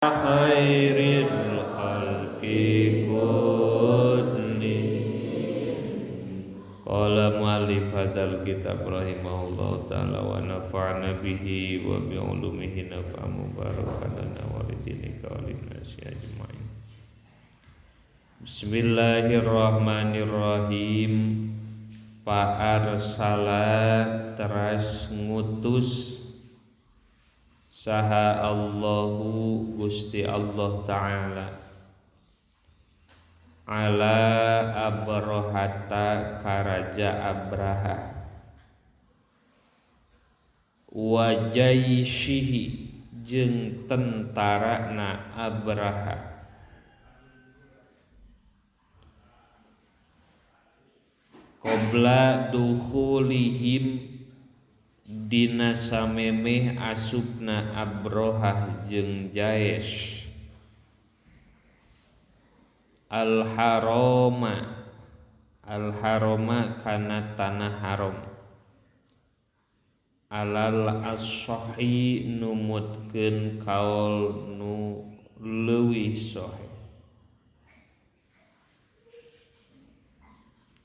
Khairil khalqi kulli. Qala mu'allif hadzal kitab rahimahullahu ta'ala wa nafa'na bihi wa bi ulumihi naf'a mubarakatan wa lidinika wa linnasi ajma'in. Bismillahirrahmanirrahim. Fa'arsala teras ngutus saha Allahu Gusti Allah Ta'ala ala Abrahata karaja Abraha wa jaishihi jeung tentarana Abraha qabla dukhulihim dina samemeh asupna Abrohah jeung Jaesh al-harama al-harama kana tanah haram alal as-sahih numutkeun kaul nu leuwih sahih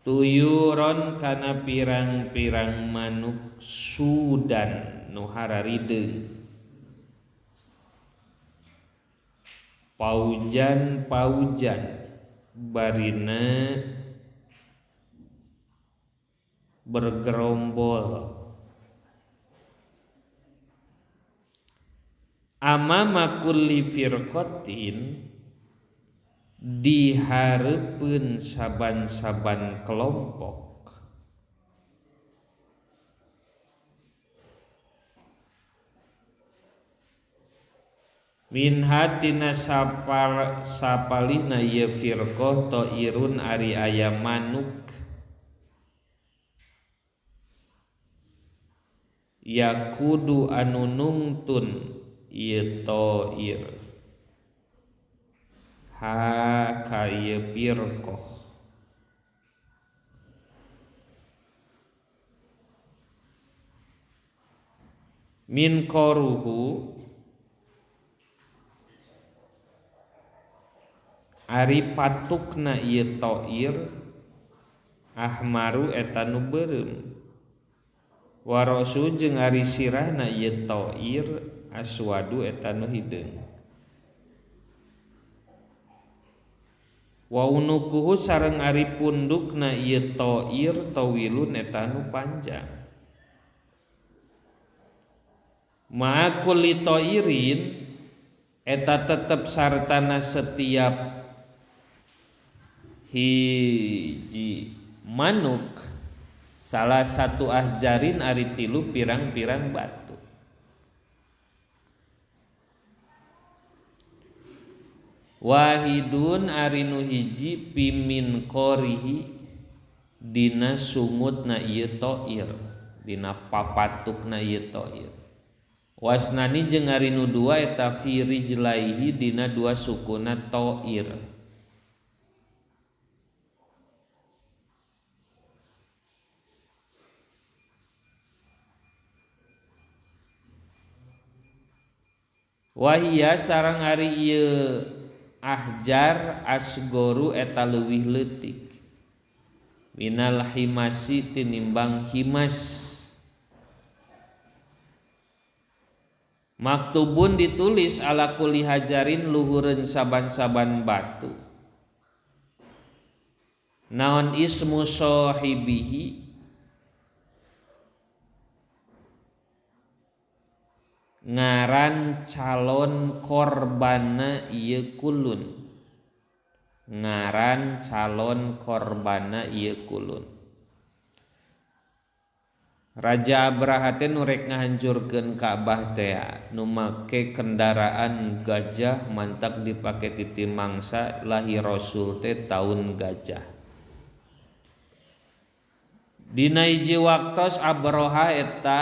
tuyuron kana pirang-pirang manuk sudan nu hararideung paujan-paujan barina bergerombol amama kulli firqatin dihareupeun saban-saban kelompok min hatina sapalihna ieu firqah ta'irun ari aya manuk yakudu anu nungtun ieu ta'ir ha ka ieu firqah min qaruhu ari patukna ieu ta'ir ahmaru eta nu beureum warasu jeung ari sirahna ieu ta'ir aswadu eta nu hideung wa unukuhu sareng ari pundukna ieu ta'ir tawilun eta nu panjang ma'a kulli ta'irin eta tetep sartana setiap hiji manuk salah satu ahjarin ari tilu pirang-pirang batu wahidun ari nu hiji pimin qorihi dina sungutna ieu ta'ir dina papatukna ieu ta'ir wasnani jeung ari nu dua eta fi rijlaihi dina dua sukuna ta'ir wahia sareng ari ieu ahjar asgoru eta leuwih leutik minal himasi tinimbang himas maktubun ditulis ala kulli hajarin luhureun saban-saban batu naon ismu sahibihi ngaran calon korbana ieu kulun ngaran calon korbana ieu kulun Raja Abraha teh nu rek ngahancurkeun Ka'bah teh nu make kendaraan gajah mantak dipake titi mangsa lahir Rasul teh taun gajah dina hiji waktos Abraha eta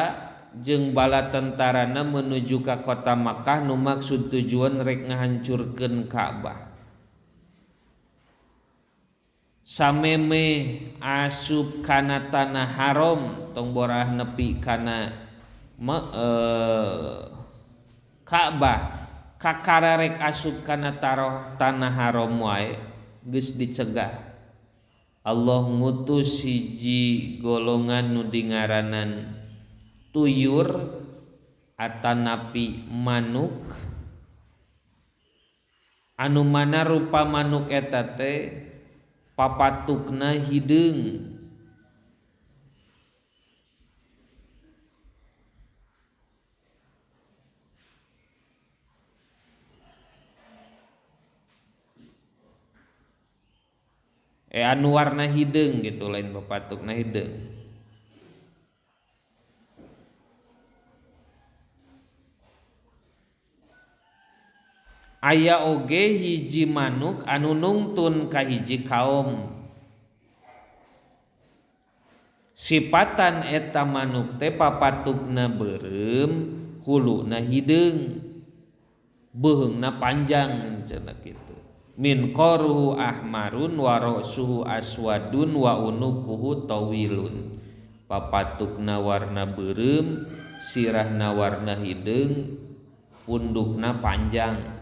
jeung bala tentarana menuju ka kota Makkah nu maksud tujuan rek ngahancurkeun Ka'bah sameme asup kana tanah haram tong borah nepi kana Ka'bah Kakararek asup kana taroh tanah haram wae geus dicegah. Allah ngutus hiji golongan nu dingaranan tuyur atanapi manuk anu mana rupa manuk eta teh papatukna hideung. Anu warna hideung gitu, lain papatukna hideung. Aya oge hiji manuk anu nungtun ka hiji kaum. Sipatan eta manuk teh papatukna beureum, huluna hideung, beuheungna panjang cenah kitu. Min qaruhu ahmarun wa ra'suhu aswadun wa unukuhu tawilun. Papatukna warna beureum, sirahna warna hideung, pundukna panjang.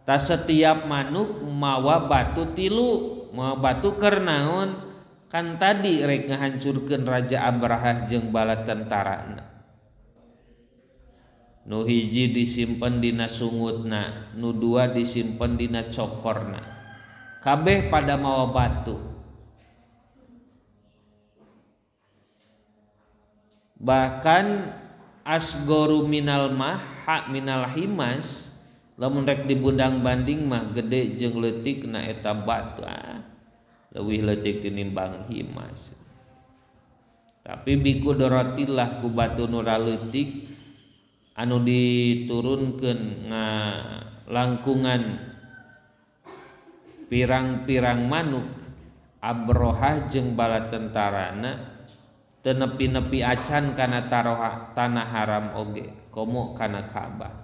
Ta setiap manuk mawa batu tilu, mawa batu keur naon? Kan tadi rek ngahancurkeun Raja Abrahah jeung bala tentarana. Nu hiji disimpen dina sungutna, nu dua disimpen dina cokorna. Kabeh pada mawa batu. Bahkan asgoru minal maha minal himas, lamun rek dibundang banding mah gede jeung leutik na eta batu. Leuwih leutik tinimbang himas. Tapi biku dorotillah ku batu nu leutik anu diturunkeun ngalangkungan pirang-pirang manuk Abrohah jeung bala tentarana teu nepi-nepi acan kana taroha tanah haram oge komo kana Ka'bah.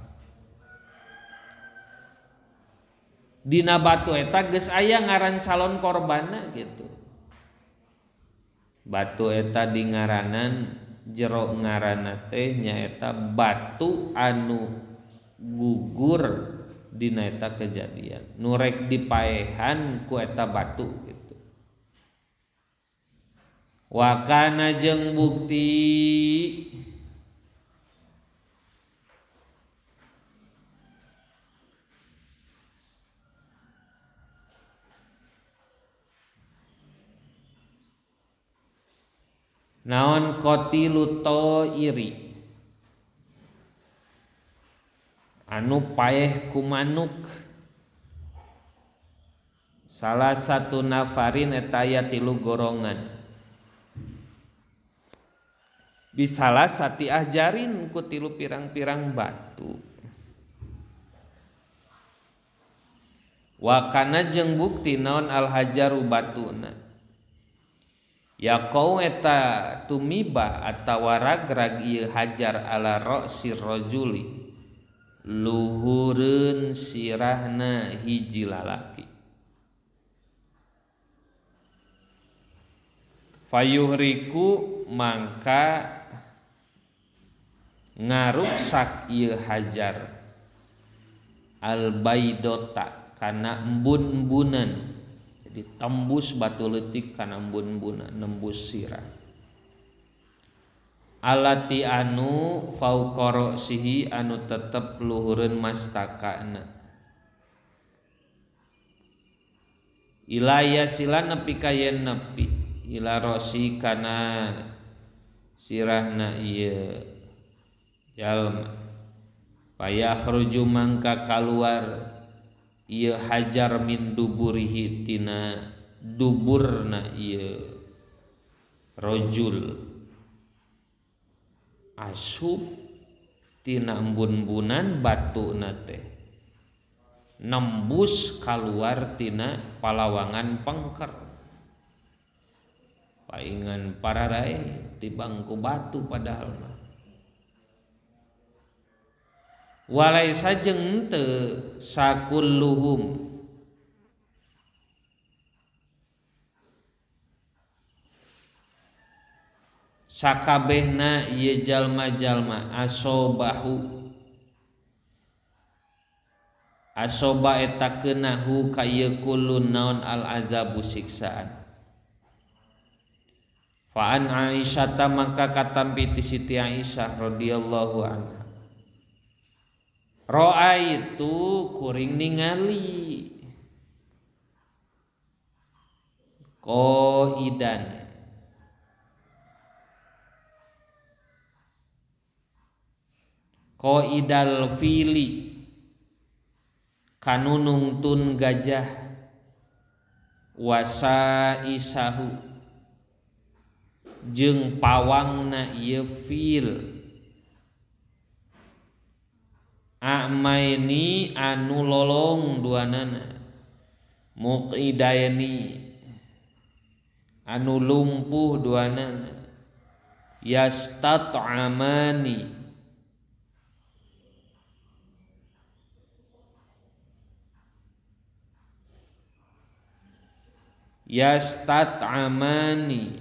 Dina batu eta geus aya ngaran calon korbanna gitu. Batu eta dingaranan jero ngaranna teh nyaeta batu anu gugur dina eta kejadian. Nu rek dipaehan ku eta batu gitu. Wakana jeung bukti naon qatilu ta'iri anu paeh ku manuk salah satu nafarin eta aya tilu gorongan bisalah sati ahjarin ku tilu pirang-pirang batu. Wakana jeung bukti naon al hajaru batuna ya kau eta tumiba atawa ragrag ieu hajar ala ra'sir rajuli luhureun sirahna hiji lalaki fayuhriku mangka ngaruksak ieu hajar al baidota kana embun-embunan. Jadi tembus batu leutik kana embun-embunan nembus sirah alati anu fauqa ra'sihi anu tetep luhureun mastakana ilaya sila nepi ka yen nepi ila ra'si kana sirahna ieu jalma payakhruju mangka kaluar ieu hajar min duburihi tina duburna ieu rajul asup tina embun-embunan batuna teh nembus kaluar tina palawangan pengker paingan pararae di bangku batu padahal mah walaisa jeung teu sakulluhum sakabehna ieu jalma-jalma asobahu Asoba eta keuna hu ka ieu kulun naon al azabu siksaan. Fa an Aisyah maka katampi ti Siti Aisyah radhiyallahu anha. Ra'aitu kuring ningali qaidan qaidal fili kanunungtun gajah wasa isahu jeung pawangna ieu fil amaini anu lolong duanana muqidaini anu lumpuh duanana yastat'amani yastat'amani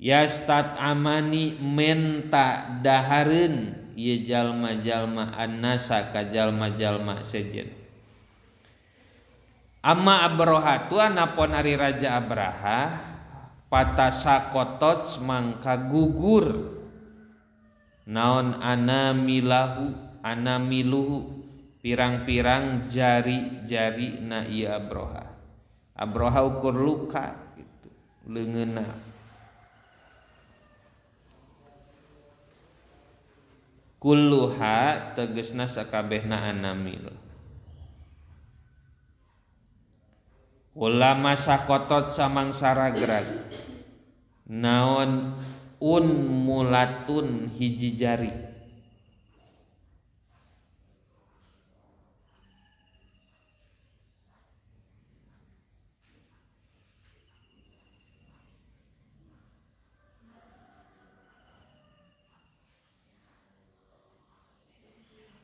yastat'amani menta dahareun ieu jalma-jalma annasa ka jalma-jalma sejen. Amma Abrahatu anapun ari Raja Abraha patasakotoc mangka gugur naon anamilahu anamiluhu pirang-pirang jari-jari na ieu Abraha. Abraha ukur luka gitu leungeunna. Kulluha tegesna sakabehna anamil. Ulama sakotot samangsa ragrag naon un mulatun hiji jari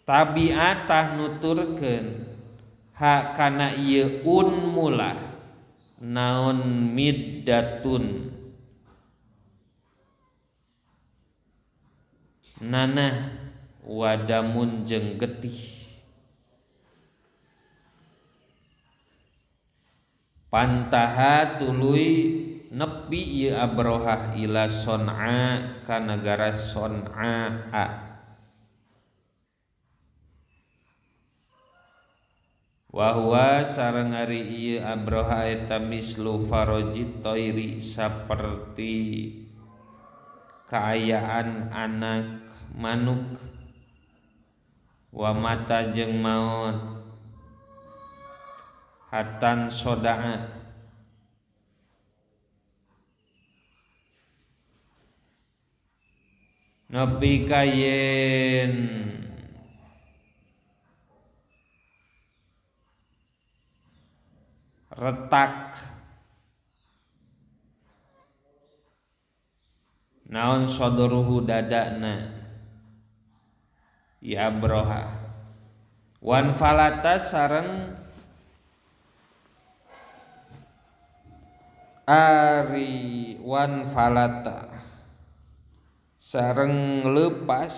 tabiatah nuturkeun ha kana ieu un mula naon middatun nanah wadamun jeung getih pantaha tuluy nepi ieu Abrohah ila Son'a ka nagara Son'a. Wa huwa sareng ari ieu Abroha eta mislu farajit thairi saperti kaayaan anak manuk wa mata jeung maot hatan sodaa nepi ka yen retak naon sodoruhu dadana ya Abroha wan falata sareng ari wan falata sareng lepas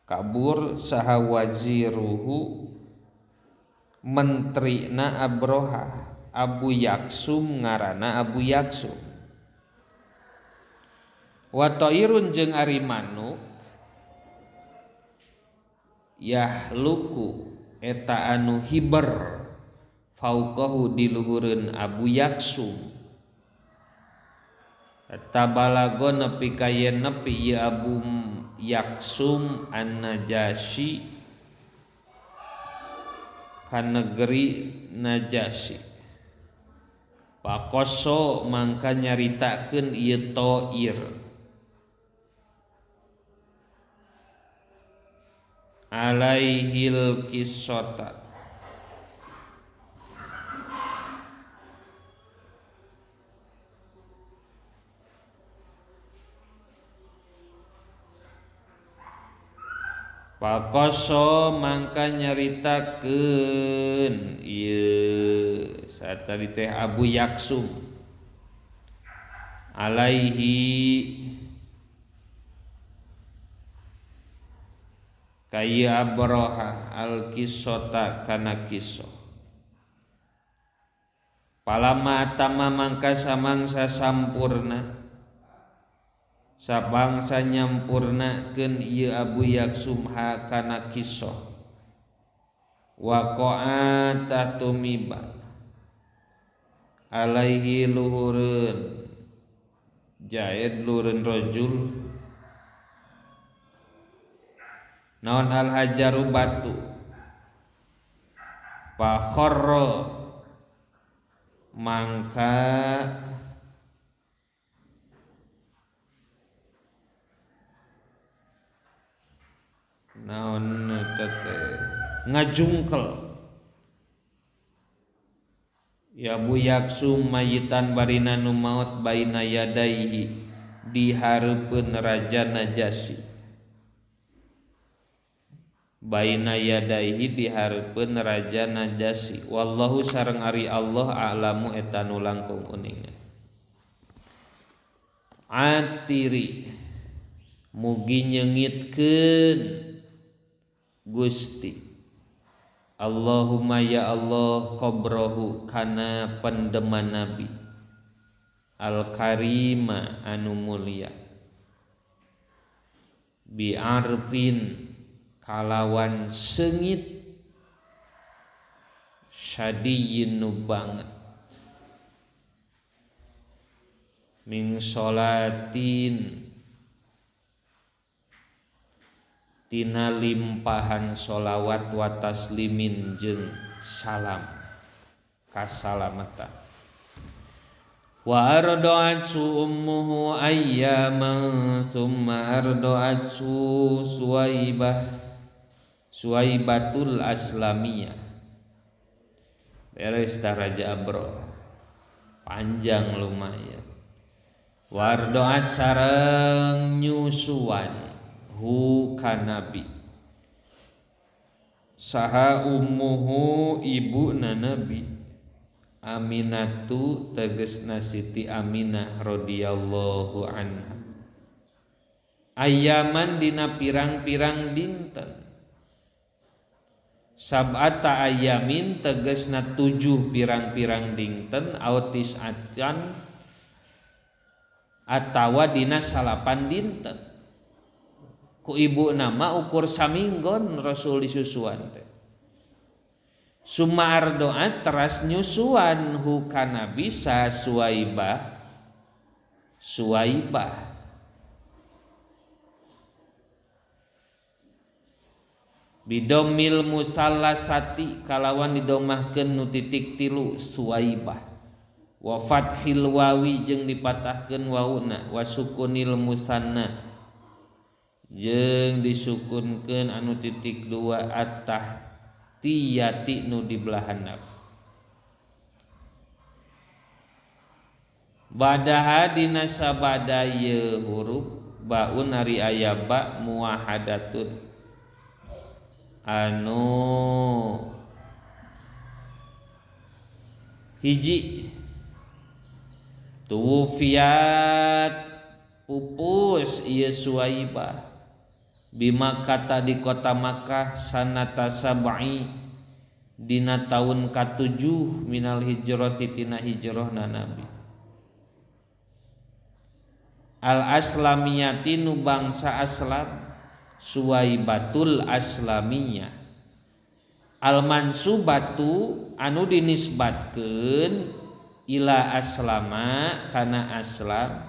kabur saha waziruhu menterina Abroha Abu Yaksum ngarana Abu Yaksum wa ta'irun jeung ari manuk yahluku eta anu hiber fauqahu diluhureun Abu Yaksum eta balago nepi ka yen nepi ieu Abu Yaksum An-Najasyi ka negeri Najasyi. Pakoso mangka nyaritakeun ieu ta'ir alaihil qissata Pakoso mangka nyaritakeun ieu sa Saat tadi teh Abu Yaksum alaihi kaya Abraha al-kisota kana kisah. Palama tama mangka samangsa sampurna sabangsa nyampurnakeun ieu Abu Yaksum ha kana kisah waqa'a tatumiba alaihi luhureun jaid luhureun rajul naon al hajaru batu fa kharra mangka naon teh ngajungkel ya Abu Yaksum mayitan barina nu maot baina yadaihi di hareupeun Raja Najasyi baina yadaihi di hareupeun Raja Najasyi wallahu sareng ari Allah a'lamu eta nu langkung uninga. Atiri mugi nyeungitkeun Gusti Allahumma ya Allah qabrahu kana pendeman Nabi al-karima anu mulia bi'arfin kalawan sengit syadiyin nu banget min sholatin tina limpahan sholawat wa taslimin jeung salam kasalamatan. Wa arda'atsu ummuhu ayyaman summa arda'atsu suwaibah Suwaibatul Aslamiyah. Beres tah Raja Abro panjang lumayan. Wardoat sareng nyusuan hu kanabi saha ummuhu ibu na nabi Aminatu tegesna Siti Aminah radhiyallahu anha ayaman dina pirang-pirang dinten sab'ata ayamin tegesna 7 pirang-pirang dinten autis acan atawa dina 9 dinten ku ibu nama ukur saminggon Rasul disusuan teh. Summa ardoat teras nyusuan hu kana bisa suwaibah suwaibah bidomil musallasati kalawan didomahkeun nu titik 3 suwaibah wa fathil wawi jeung dipatahkeun wauna wa sukunil musanna jeung disukunkeun anu titik 2 at-tahtiyati nu di belah handap. Badaha dina sabada ieu huruf baun ari aya ba muwahadatun anu hiji tuwfiat pupus ieu Suwaibah bima kata di kota Makkah sanata sab'i dina taun ka-7 minal hijrati tina hijrahna Nabi al aslamiyati nu bangsa Aslam Suwaibatul Aslamiyah al mansubatu anu dinisbatkeun ila aslama kana aslam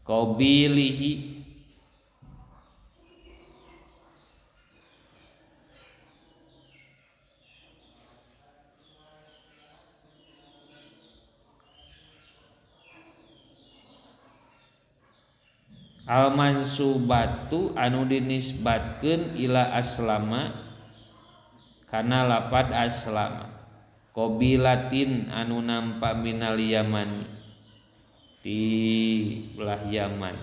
qabilihi al mansubatu anu dinisbatkeun ila aslama kana lapad aslama qabilatin anu nampa minal yamani ti belah Yaman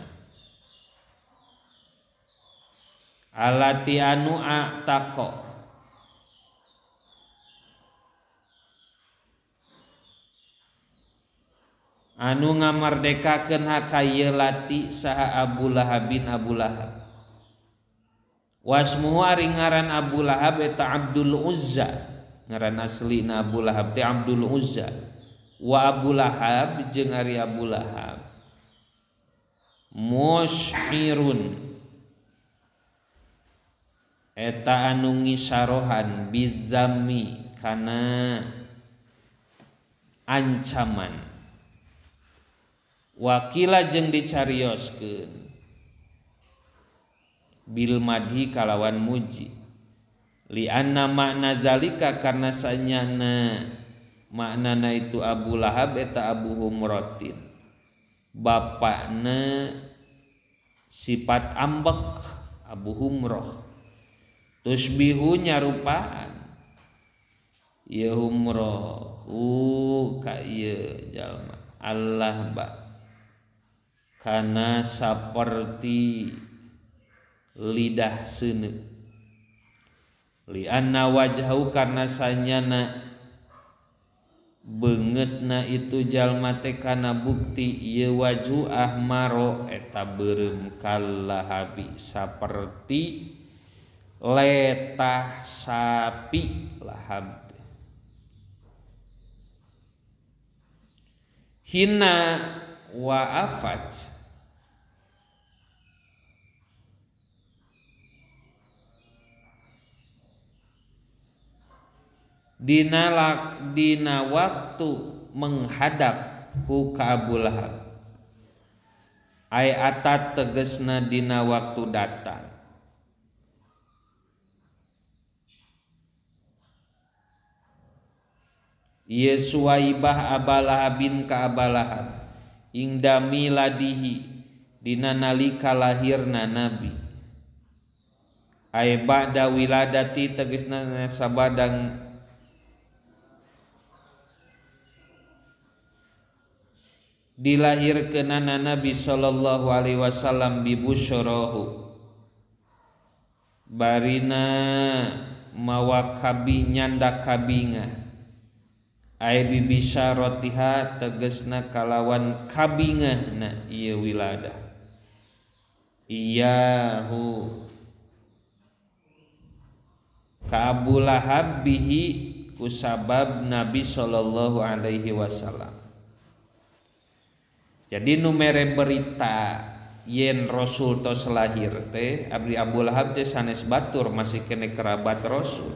alati anu a'taqa Anu ngamerdekakeun hak ieu Lati saha Abu Lahabin Abu Lahab. Wasmuhu ari ngaran Abu Lahab eta Abdul Uzza. Ngaran aslina Abu Lahab teh Abdul Uzza. Wa Abu Lahab jeung ari Abu Lahab musyirun eta anu ngisarohan bizami kana ancaman. Wakila jeung dicarioskeun bil madhi kalawan muji li anna makna zalika karena sanyana maknana itu Abu Lahab eta Abu Humratin bapakna sifat ambek Abu Humroh tusbihu nyarupaan ieu Humroh ka ieu jalma Allah ba kana saperti lidah seuneu li anna wajhahu karena sanyana beungeutna itu jalma teh kana bukti ieu wajhu ahmaro eta beureum kallahabi saperti letah sapi lahab. Hina wa afat dina waktu menghadap ku ka Abu Lahab ay atat tegesna dina waktu datang ieu Suwaibah Abalahabin ka Abalahab ingda miladihi dina nalika lahirna Nabi ay ba'da wiladati tegesna sabadang dilahirkeunana Nabi sallallahu alaihi wasallam bi busyarahu barina mawa kabi nyanda kabinga ay bi bisyaratiha tegesna kalawan kabingahna ieu wiladah iyahu ka Abu Lahab bihi kusabab Nabi sallallahu alaihi wasallam. Jadi nu mere berita yen Rasul tos lahir teh abdi Abu Lahab teh sanes batur masih kene kerabat Rasul.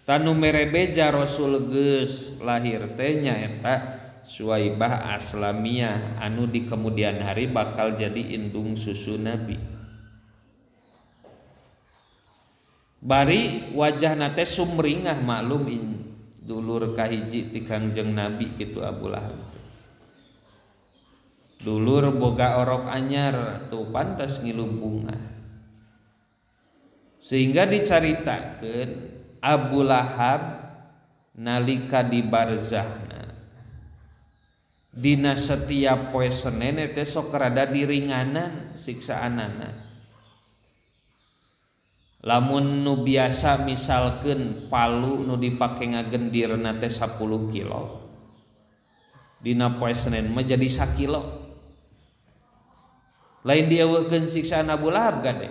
Tanu mere beja Rasul geus lahir teh nyaeta Suwaibah Aslamiyah anu di kemudian hari bakal jadi indung susu Nabi. Bari wajahna teh sumringah maklum dulur kahiji ti Kangjeng Nabi kitu Abu Lahab. Dulur boga orok anyar tuh pantas ngilu bunga. Sehingga dicaritakeun Abu Lahab nalika di barzahna dina setiap poe Senen teh sok rada diringanan siksaanana. Lamun nu biasa misalkeun palu nu dipake ngagendirna teh 10 kilo dina poe Senen mah jadi sakilo. Lain dieuweuhkeun siksaan Abu Lahab gade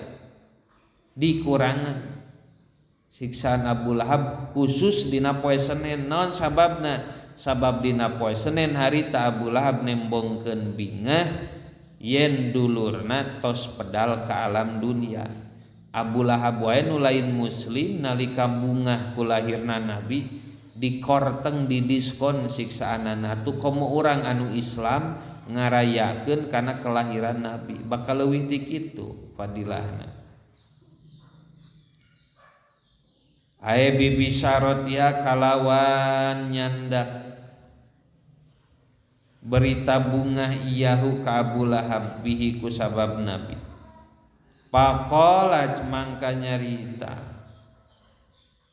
dikurangan siksaan Abu Lahab khusus dina poe Senen. Naon sababna? Sabab dina poe Senen harita Abu Lahab nembongkeun bingah yen dulurna tos pedal ka alam dunia. Abu Lahab wae nu lain muslim nalika bungah ku lahirna Nabi dikorteng didiskon siksaanana. Atuh komo urang anu Islam ngarayakeun kana kelahiran Nabi bakal leuwih ti kitu fadilahna. Ae bibi syarotia kalawan nyandak berita bungah iyahu ka Abu Lahab bihi ku sabab Nabi. Faqala mangka nyarita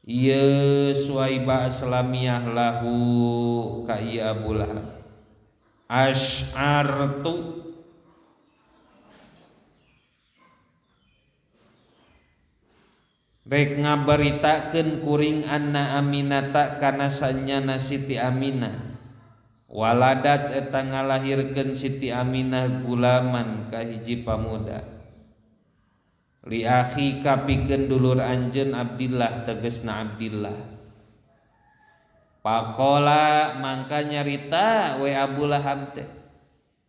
ieu Suwaibah Aslamiyah lahu ka ieu Abu Lahab asy'artu rek ngabaritakeun kuring anna Aminata kana sanyana Siti Aminah Waladat eta ngalahirkeun Siti Aminah gulaman ka hiji pamuda li akhi kapikeun dulur anjeun Abdillah tegasna Abdillah. Pakola mangka nyarita we Abu Lahab teh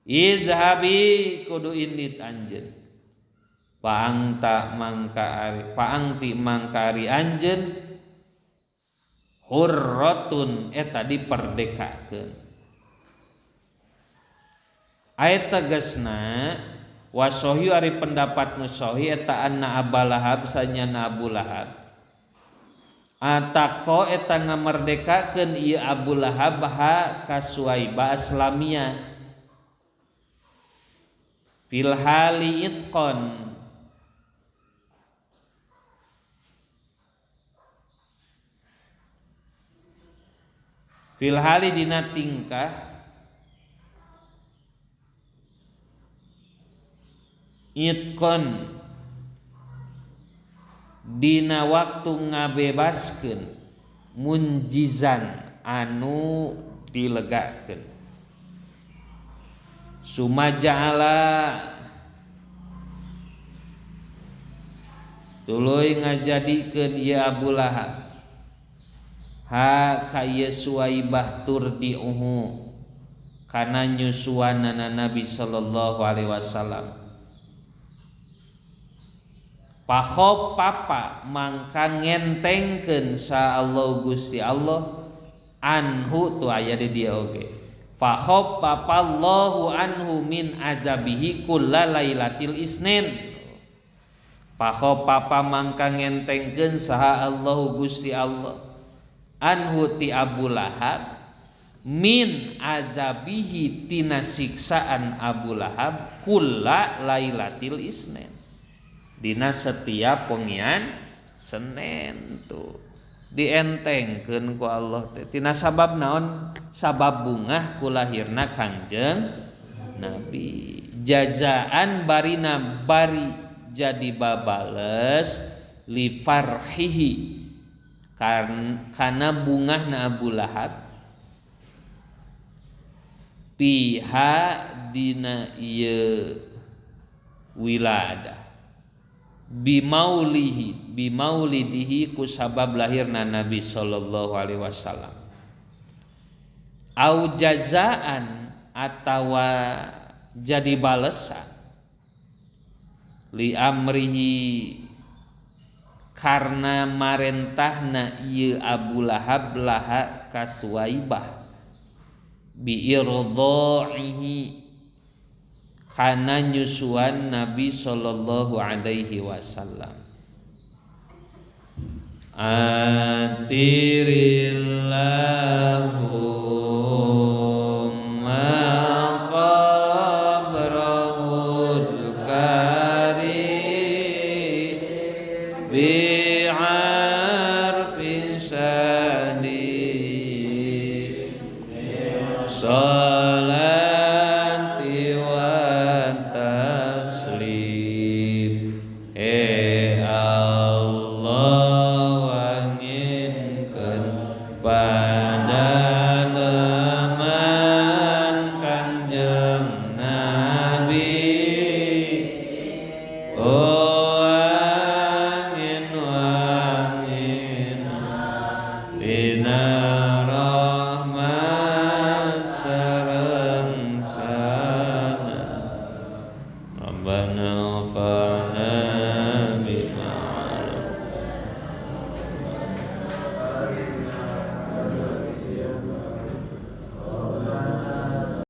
idhabi kudu indit anjeun paangta mangka ari paangti mangka ari anjeun hurratun eta diperdekakeun. Ayat tegasna wasohi ari pendapat nu sohi eta anna Abu Lahab sanyana Abu Lahab atako eta ngamerdekakeun ieu Abu Lahab ha ka Suwaibah Aslamiyah fil hali itqon fil hali dina tingkah itqon dina waktu ngabebaskeun munjizan anu dilegakeun sumaja'ala tuluy ngajadikeun ieu Abu Lahab ha ka ieu Suwaibah turdiuhu kana nyusuanana Nabi sallallahu alaihi wasallam. Pakhop papa mangka ngentengkeun sa Allah Gusti Allah anhu tu aya di dieu oge. Fakhop papa Allahu anhu min azabihi kulla lailatil isnin. Pakhop papa mangka ngentengkeun saha Allah Gusti Allah anhu ti Abu Lahab min azabihi tina siksaan Abu Lahab kulla lailatil isnin. Dina setiap wengian Senin tuh dientengkeun ku Allah teh tina sabab naon sabab bungah ku lahirna Kangjeng Nabi jazaan barina bari jadi babales li farhihi kana bungahna Abu Lahab piha dina ieu wiladah bimaulihi bimaulidihi ku sabab lahirna Nabi sallallahu alaihi wasallam au jazaan atawa jadi balesan li amrihi karena marentahna ieu Abu Lahab laha ka Suwaibah bi irdha'ihi kana nyusuan Nabi sallallahu alaihi wasallam. Atirillahumma qabrahul karim bi'arfin sadi Rabbana